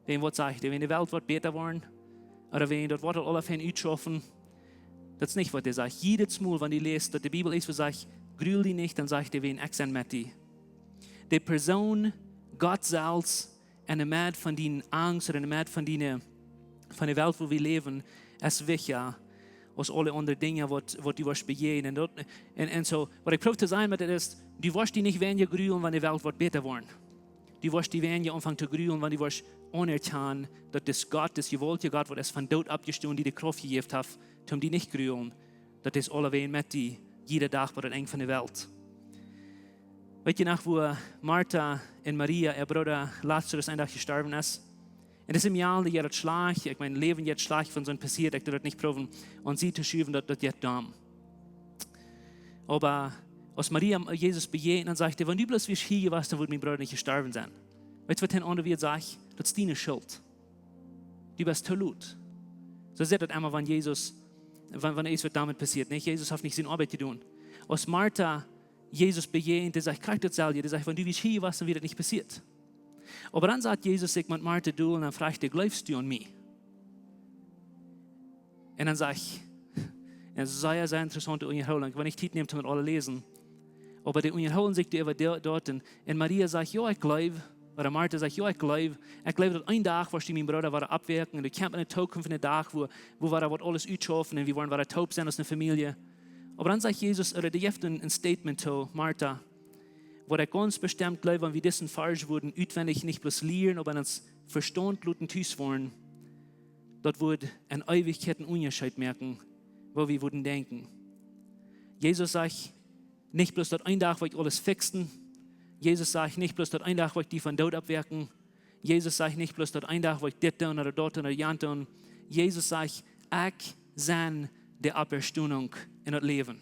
wäajen waut sajcht dee, wäajen de Welt woat bäta woaren, ooda wäajen daut woat aul aula fein utschaufen? Daut es nich waut dee sajcht. Jiedet Mol, wan du läst, daut de Bibel irjentwua sajcht: Grul die nich, dan sajcht dee: Wäajen ekj sie met die. De Persoon, Gott selfst, enne Medd von diene Angst ooda enne Medd von diene, von de Welt, wua wie läwen, es wichtja aus aule aundre Dinja, waut, waut du woascht bejäajnen. Daut, un, un soo, waut ekj proow to sajen met dit es, du woascht die nich weinja grulen, wan de Welt woat bäta woaren. Du woascht die weinja aunfangen to grulen, wan du woascht aunerkjanen, daut dis Gott, dis jewaultja Gott, waut es von Doot oppjestonen, die de Krauft jejäft haft, toom die nich grulen, daut es aulawäajen met die, jieda Dach bat daut Enj von de Welt. Weet jie noch, wua Martha un Maria äa Brooda Lazarus een Dach jestorwen es? Un daut es em Jalen, dee jeit daut schlajcht. Ekj meen, Läwen jeit schlajcht, wan soont passieet. Ekj doo daut nich proowen aun sie to schuwen, daut, daut jeit domm. Oba aus Maria Jesus bejäajent, dan sajcht dee: Wan du bloos wurscht hia jewast, dan wudd mien Brooda nich jestorwen sennen. Weet jie, waut hee aun de Wieed sajcht? Daut es diene Schult. Du best too lot. Soo sajcht daut emma, wan Jesus, wan, wan irjentwaut doamet passieet, nä? Jesus haft nich siene Oabeit jedonen. Aus Martha Jesus bejäajent, dee sajcht krakjt daut selwje. Dee sajcht: Wan du wurscht hia jewast, dan wia daut nich passieet. Oba dan sat Jesus sikj met Martha dol un dan fruach dee: Jleefst du aun mie? Un dan sajcht, un daut es eene sea, sea interessaunte Unjahoolunk, wan ekj Tiet näm toom daut aula läsen. Oba dee unjahoolen sikj doaräwa doa-, doat un, un Maria sajcht: Jo, ekj jleew. Ooda Martha sajcht: Jo, ekj jleew. Ekj jleew, daut een Dach woascht du mienen Brooda wada oppwakjen. Un doa kjemt enne Tookunft een Dach, wua, wua wada woat aules utschaufen un wie woaren wada toop sennen aus eene Famielje. Oba dan sajcht Jesus, ooda dee jeft een, een Statement to Martha, waut ekj gaunz bestemt jleew, wan wie disen Varsch wudden utwendich nich bloos lieren, oba en ons Vestaunt loten tus woaren, daut wudd en Eewichkjeit een Unjascheet moaken, woo wie wudden denkjen. Jesus sajcht nich bloos, daut een Dach woa ekj aules fixen. Jesus sajcht nich bloos, daut een Dach woa ekj die von Doot oppwakjen. Jesus sajcht nich bloos, daut een Dach woa ekj dit doonen ooda daut doonen ooda jant doonen. Jesus sajcht: Ekj sie de Oppstonunk un daut Läwen.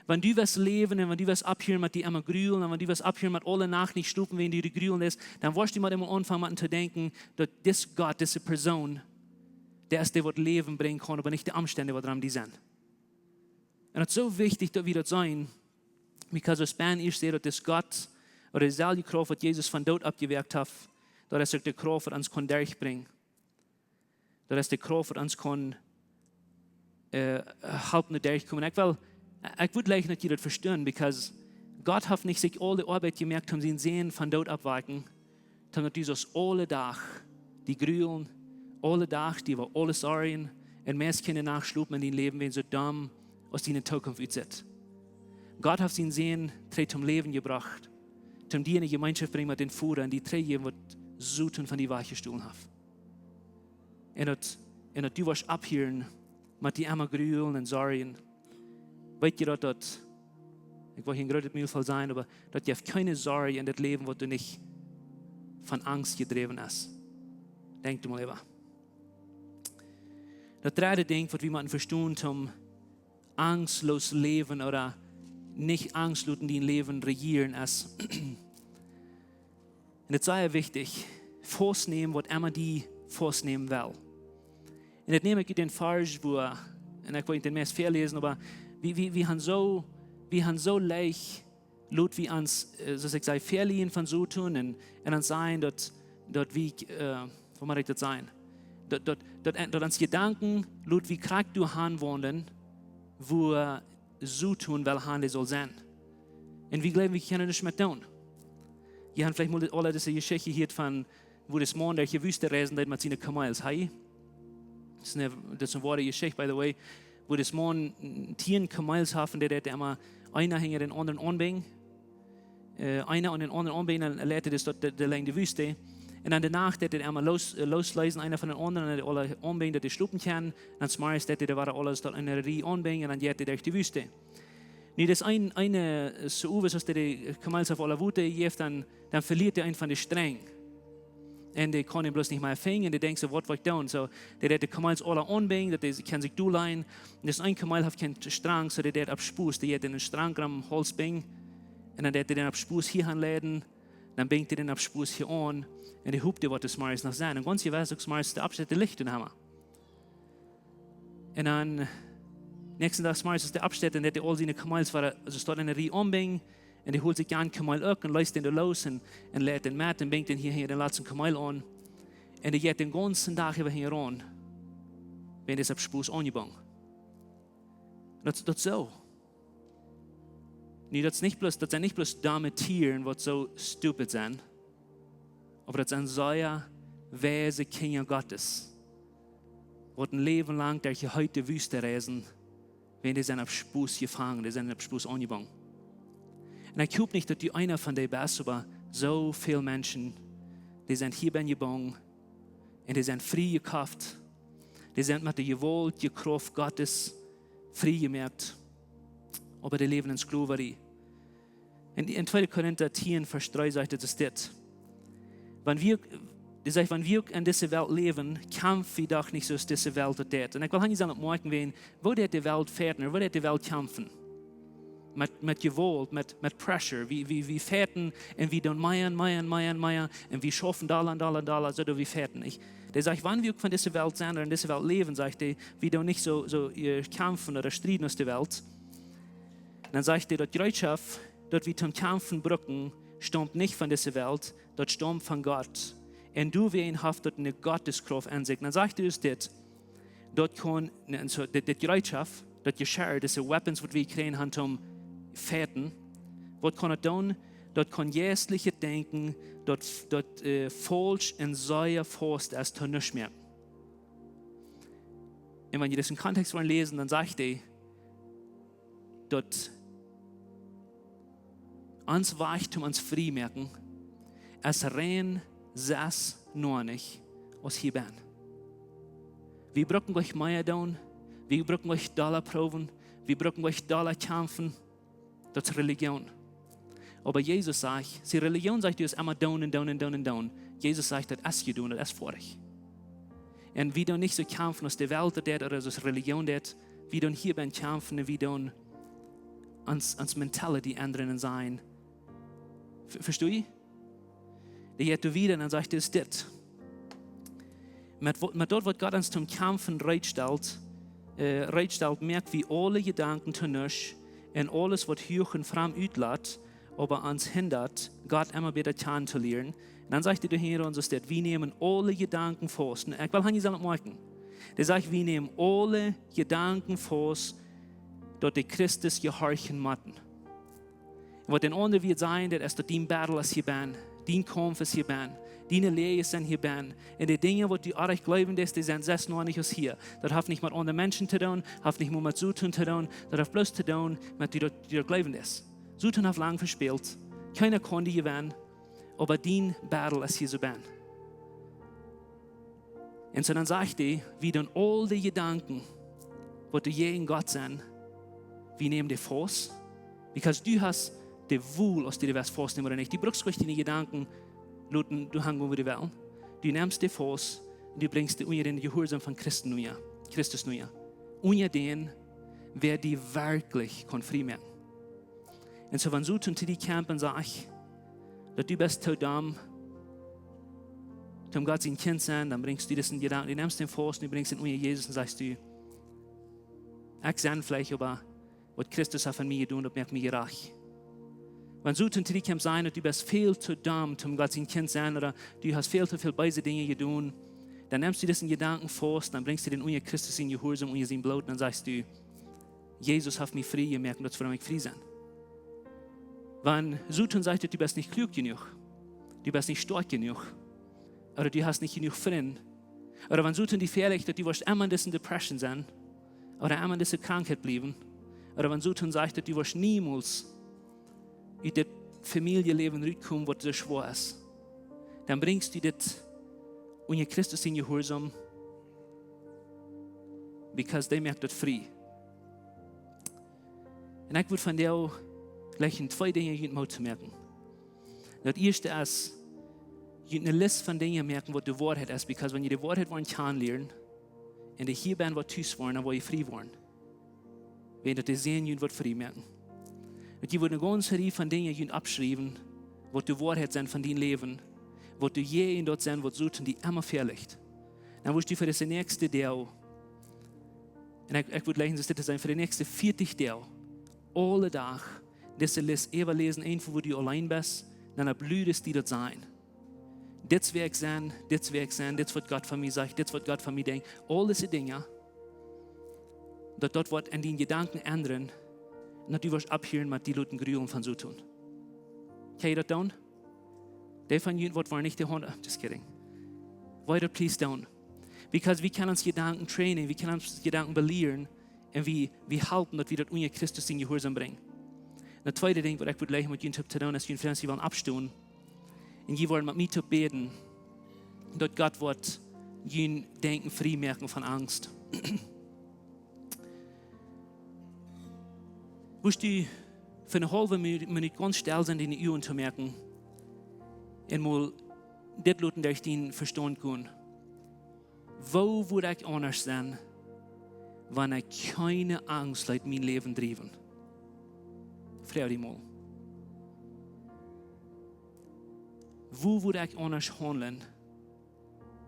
Wan du wurscht läwen un wan du wurscht opphieren met die emma grulen un wan du wurscht opphieren met aule Nacht nich schlopen, wan du die grulen deist, dan woascht du met eemol aunfangen met to denkjen, daut dis Gott, dise Persoon, dee es dee, waut Läwen brinjen kaun, oba nich de Omstend, waut rom die sent. Un daut es soo wichtich, daut wie daut seenen, because aus Ben ieescht säd, daut dis Gott, ooda deeselwje Krauft, waut Jesus von Doot oppjewakt haft, daut es uk de Krauft, waut ons kaun derchbrinjen. Daut es de Krauft, waut ons kaun, äh, halpen doa derchkomen. Ekj well, ekj wudd jleichen, daut jie daut vestonen, because Gott haft nich sikj aul de Oabeit jemoakt, om sienen Sän von Doot oppwakjen, sonda du sust aule Dach die grulen, aule Dach die äwa aules sorjen, un meist kjeene Nacht schlopen en dien Läwen, wan soo domm aus diene Tookunft utsitt. Gott haft sienen Sän trigj toom Läwen jebrocht, toom die enne Jemeenschoft brinjen met dän Voda un die trigjjäwen, waut Soton von die wajchjestolen haft. Un daut, un daut du woascht opphieren met die emma grulen un sorjen. Weet jie daut, daut, ekj well hia een grootet Mul voll sennen, oba daut jeft kjeene Sorj en dit Läwen, waut doa nich von Angst jedräwen es. Denkj doa mol äwa. Daut dredde Dinkj, waut wie motten vestonen, toom angstloos läwen ooda nich Angst loten dien Läwen rejieren, es, un daut es sea wichtich, faustnämen, waut emma die faustnämen well. Un daut näm ekj ut dän Varsch, wua, un ekj well nich dän meist väaläsen, oba wie, wie, wie han soo, wie han soo leicht, lot wie ons, äh, soo aus ekj säd, väalieren von Soton un, un dan sajen daut, daut wie, äh, woo mott ekj daut sajen? Daut, daut, daut, daut ons Jedanken, lot wie krakjt doa han wonen, wua Soton well han, dee saul sennen. Un wie jleewen, wie kjennen nuscht met doonen. Jie han veleicht mol aula dise Jeschicht jehieet von, wua dis Maun derch de Wüste reisen deed met siene Kameels. Hee? Daut es eene, daut es eene woare Jeschicht, by the way. Wua dis Maun tieen Kameels haud, un dee deed emma eena hinja dän aundren aunbinjen. Äh, eena aun dän aundren aunbinjen, dan leet hee daut de, de Lenj de Wüste. Un aun de Nacht deed hee emma loos, äh, loosleesen, eena von dän aundren, un dee aula aunbinjen, daut dee schlopen kjennen. Dan zemorjes deed hee dee wada aules doa en eene Rieej aunbinjen, un dan jeit hee derch de Wüste. Nu, daut es een, een, äh, soo owes, aus dee de Kameels haud aula Wota jejäft, dan, dan veliet hee eenen von de Strenj. Un dee kaun am bloos nich mea finjen, un dee denkjt soo: Waut woa ekj doonen? Soo, dee deed de Kameels aula aunbinjen, daut dee kjennen sikj doa leien. Un daut een Kameel haud kjeen Strang, soo dee deed opp Sposs, dee deed dän Strang om dän Hauls binjen. Un dan deed hee dän opp Sposs hia aunleiden, dan binjt hee dän opp Sposs hia aun. Un dee hopd, waut zemorjes noch sennen. Un gaunz jewess uk zemorjes de Oppstoot, daut Licht aun haud. Un dan Näakjsten Dach zemorjes, aus dee oppsteit, dan deit dee aul siene Kameels, waut hee, aulsoo stonen en eene Rieej ombinjen, un dee holt sikj dan Kameel uk un leest dän doa loos un, un leit dän met un binjt dän hia hinja dän latsten Kameel aun. Un dee jeit dän gaunzen Dach äwa hinjaraun, wiels dee es opp Spos aunjebungen. Daut, daut soo. Nu, daut es nich bloos, daut sent nich bloos domme Tieren, waut soo stupid sent, oba daut sent sea weise Kjinja Gottes, waut een Läwen lang derch de heete Wüste reisen, wiels dee sent opp Spos jefangen, dee sent opp Spos aunjebungen. Un ekj hop nich, daut du eena von dee best, oba soo väl Menschen, dee sent hia benn jebungen un dee sent frie jekoft. Dee sent met de Jewault, de Krauft Gottes frie jemoakt, oba dee läwen en Sklowerie. En, en tweede Korinta tieen, Varsch dree sajcht et, es dit: Wan wie, dee sajcht, wan wie uk en dise Welt läwen, kjamf wie doch nich soo aus dise Welt daut deit. Un ekj well hia sennen oppmoakjen, wäajen, woo deit de Welt fajchten, woo deit de Welt kjamfen? Met, met Jewault, met, met pressure. Wie, wie, wie fajchten un wie doonen mea un mea un mea un mea. Un wie schaufen dolla un dolla un dolla, soo daut wie fajchten, nich? Dee sajcht, wan wie uk von dise Welt sent ooda en dise Welt läwen, sajcht dee, wie doonen nich soo, soo, äh, kjamfen ooda strieden aus de Welt. Un dan sajcht dee, daut Jereetschoft, daut wie toom Kjamfen brucken, staumt nich von dise Welt, daut staumt von Gott. Un doawäajen haft daut eene Gotteskrauft en sikj. Un dan sajcht dee ons dit, daut kaun, nä, un soo, dit, dit Jereetschoft, daut Jeschia, dise weapons, waut wie jekjräajen haben toom fajchten, waut kaun daut doonen? Daut kaun jeistlichet Denkjen, daut, daut, äh, faulsch un sea faust es, to nuscht moaken. Un wan jie disen Kontext wellen läsen, dan sajcht dee, daut ons Wajch toom ons frie moaken es rein soo aus hia benn. Wie brucken nich mea doonen, wie brucken nich dolla proowen, wie brucken nich dolla kjamfen. Daut es Religion. Oba Jesus sajcht, see, Religion sajcht, du hast emma doonen un doonen un doonen un doonen. Jesus sajcht, daut es jedonen, daut es foadich. Un wie doonen nich soo kjamfen aus de Welt daut deit ooda aus Religion deit. Wie doonen hia benn kjamfen un wie doonen ons, ons mentality endren un sennen. V-, vestonen jie? Dee jeit wieda un dan sajcht hee dit: Met wa-, met daut, waut Gott ons toom Kjamfen reed stalt, äh, reed stalt, moak wie aule Jedanken to nuscht un aules, waut huach un framd utlat, oba ons hindat, Gott emma bäta kjanen to lieren. Un dan sajcht hee doa hinja ons, daut wie nämen aule Jedanken faust. Un ekj well hia sennen oppmoakjen. Dee sajcht, wie nämen aule Jedanken faust, daut dee Christus jehorchen motten. Waut een aundra wudd sajen, daut es, daut dien battle es hia benn, dien Kaumf es hia benn, diene Läajes sent hia benn. Un de Dinja, waut du oajch jleewen deist, dee sent sest noch nich aus hia. Daut haft nich met aundre Menschen to doonen, haft nich mea met Soton to doonen, daut haft bloos to doonen met die, daut du daut jleewen deist. Soton haft lang vespält, kjeena kaun die jewennen, oba dien battle es hia soo benn. Un soo dan sajcht hee, wie doonen aul dee Jedanken, waut doa jäajen Gott sent, wie nämen dee faust, because du hast de Wol, aus du dee west faust nämen ooda nich. Du brukst nich diene Jedanken loten doahan gonen, wua du west. Du nemst dee faust un du brinjst dee unja dän Jehuarsaum von Christen unja, Christus unja. Unja dän, wäa die werkjlich kaun frie moaken. Un soo, wan Soton to die kjemt un sajcht, daut du best too domm toom Gott sien Kjint sennen, dan brinjst du disen Jedanken, du nemst dän faust un du brinjst dän unja Jesus un sajchst du: Ekj sie veleicht, oba waut Christus haft fa mie jedonen, daut moakt mie jerajcht. Wan Soton to die kjemt sajen, daut du best väl too domm toom Gott sien Kjint sennen ooda du hast väl too väl beese Dinja jedonen, dan nemst du disen Jedanken faust, dan brinjst du dän unja Christus sien Jehuarsaum, unja sien Bloot, un dan sajchst du: Jesus haft mie frie jemoakt un daut es wuarom ekj frie sie. Wan Soton sajcht, daut du best nich kluak jenuach, du best nich stoakj jenuach, ooda du hast nich jenuach Frind, ooda wan Soton die veleajent, daut du woascht emma en dise Depression sennen, ooda emma en dise Krankheit bliewen, ooda wan Soton sajcht, daut du woascht niemols ut dit Famieljeläwen rutkomen, waut soo schwoa es, dan brinjst du dit unja Christus sien Jehuarsaum, because dee moakt daut frie. Un ekj wudd vondoag jlikj twee Dinja junt Moot to moaken. Daut ieeschte es, junt eene List von Dinja moaken, waut de Woarheit es, because wan jie de Woarheit woaren kjanen lieren un dee hia benn woaren tus woaren, dan woa jie frie woaren. Wan daut de Sän junt woat frie moaken. Daut jie wudden eene gaunze Rieej von Dinja junt oppschriewen, waut de Woarheit sent von dien Läwen, waut doa jäajen daut sent, waut Soton die emma veleajent. Dan wurscht du fa dise näakjste Doag Un ekj, ekj wudd jleichen, soo dit to sennen fa de näakjste vieetich Doag, aule Dach, dise List äwaläsen, eefach wua du auleen best, dan opp ludes die daut sajen. Dit es wäa ekj sie, dit es wäa ekj sie, dit es waut Gott von mie sajcht, dit es waut Gott von mie denkjt. Aul dise Dinja, daut daut woat en diene Jedanken endren, un daut du woascht opphieren met die loten grulen von Soton. Kaun jie daut doonen? Dee von junt waut woaren nich de Haunt, just kidding. Woa jie daut please doonen? Because wie kjennen onse Jedanken trainen, wie kjennen onse Jedanken belieren, un wie, wie halpen daut wie daut unja Christus sien Jehuarsaum brinjen. Daut tweede Dinkj waut ekj wudd jleichen met junt to doonen es, june Frind, jie wellen oppstonen un jie woaren met mie toop bäden, daut Gott woat jun Denkjen frie moaken von Angst. Wurscht du fa eene haulwe Minu-, Minut gaunz stell sennen, diene Uagen toomoaken un mol dit loten derch dien Vestaunt gonen? Woo wudd ekj aundasch sennen, wan ekj kjeene Angst leet mien Läwen driewen? Froag die mol. Woo wudd ekj aundasch haundlen,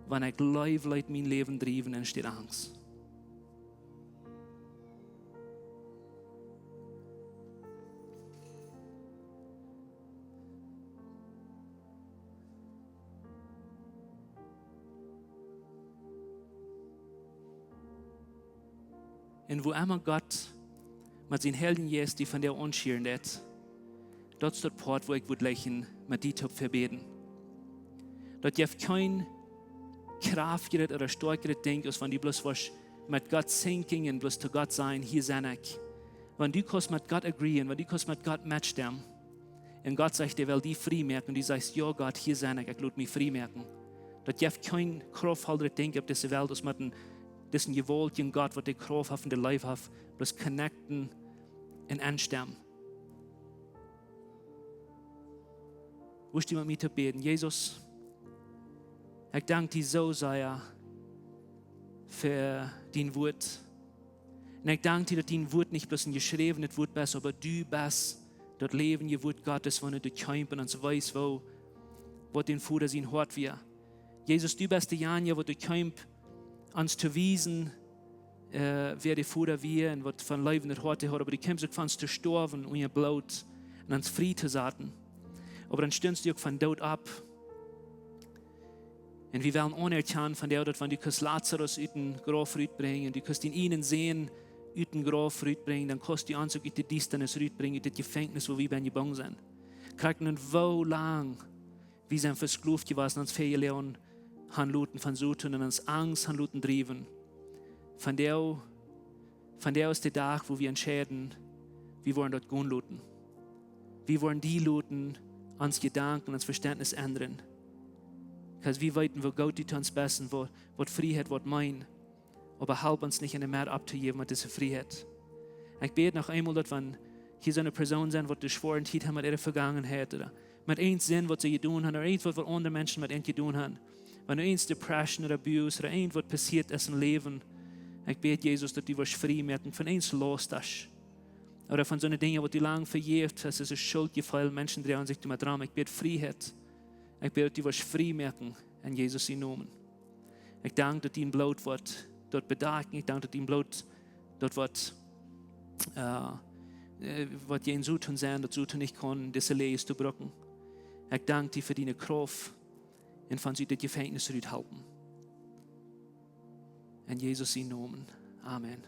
wan ekj Leew leet mien Läwen driewen enne Städ Angst? Un wua emma Gott met sienen Heiljen Jeist die vondoag aunschieren deit, daut es daut Poat, wua ekj wudd jleichen met die toop bäden. Daut jeft kjeen kjraftjet ooda stoakjet Dinkj, aus wan du bloos woascht met Gott synkjen un bloos to Gott sajen: Hia sie ekj. Wan du kaust met Gott agreeen, wan du kaust met Gott metstemmen, un Gott sajcht, hee well die frie moaken, un du sajchst: Jo, Gott, hia sie ekj, ekj lot mie frie moaken. Daut jeft kjeen krauftvollet Dinkj opp dise Welt, aus met een, disen jewaultjen Gott, waut de Krauft haft un de Leew haft, bloos connecten un enstemmen. Wurscht du met mie toop bäden? Jesus, ekj dank die soo sea fa dien Wuat. Un ekj dank die, daut dien Wuat nich bloos een jeschräwenet Wuat es, oba du best daut läwendje Wuat Gottes, waut doa kjeem un ons wiest, woo, waut dän Voda sien Hoat wia. Jesus, du best dejanja, waut doa kjeem ons to wiesen, äh, wäa de Voda wia un waut fa een leewendet Hoat hee haud, oba du kjeemst uk fa ons to stoawen, unja Bloot, un ons frie to saten. Oba dan stuntst du uk vom Doot opp. Un wie wellen aunerkjanen vondoag, daut wan du kaust Lazarus ut dän Grauf rutbrinjen, du kaust dienen eenen Sän ut dän Grauf rutbrinjen, dan kaust du ons uk ut de Diestanis rutbrinjen, ut daut Jefenkjnis, wua wie bennen jebungen sent. Krakjt endoont, woo lang wie sent vesklowt jewast, ons veloaren han loten von Soton un ons Angst han loten driewen. Vondoag, vondoag es de Dach, wua wie entscheiden, wie woaren daut gonen loten. Wie woaren die loten onse Jedanken, ons Vestentnis endren. Because wie weeten, woo goot du to ons best un waut, waut Frieheit woat meenen. Oba help ons nich en de Medd opptojäwen met dise Frieheit. Ekj bäd noch eemol, daut wan hia soone Persoonen sent, waut de schwoare Tiet haben met äare Vegangenheit ooda met eene Sind, waut see jedonen haben, ooda irjent waut, waut aundre Menschen met an jedonen haben, wan irjent Depression ooda Abuse ooda irjent waut passieet es em Läwen, ekj bäd, Jesus, daut du woascht frie moaken von irjent Laust ooda von soone Dinja, waut du lang vejäft hast, es een Schuldjefeel, Menschen droagen sikj doamet rom. Ekj bäd Frieheit. Ekj bäd, daut du woascht frie moaken en Jesus sienen Nomen. Ekj dank, daut dien Bloot woat daut bedakjen. Ekj dank, daut dien Bloot daut woat, äh, äh, woat jäajen Soton sennen, daut Soton nich kaun dise Läajes tobruken. Ekj dank die fa diene Krauft un von ons ut daut Jefenkjnis rut halpen. En Jesus sienen Nomen. Amen.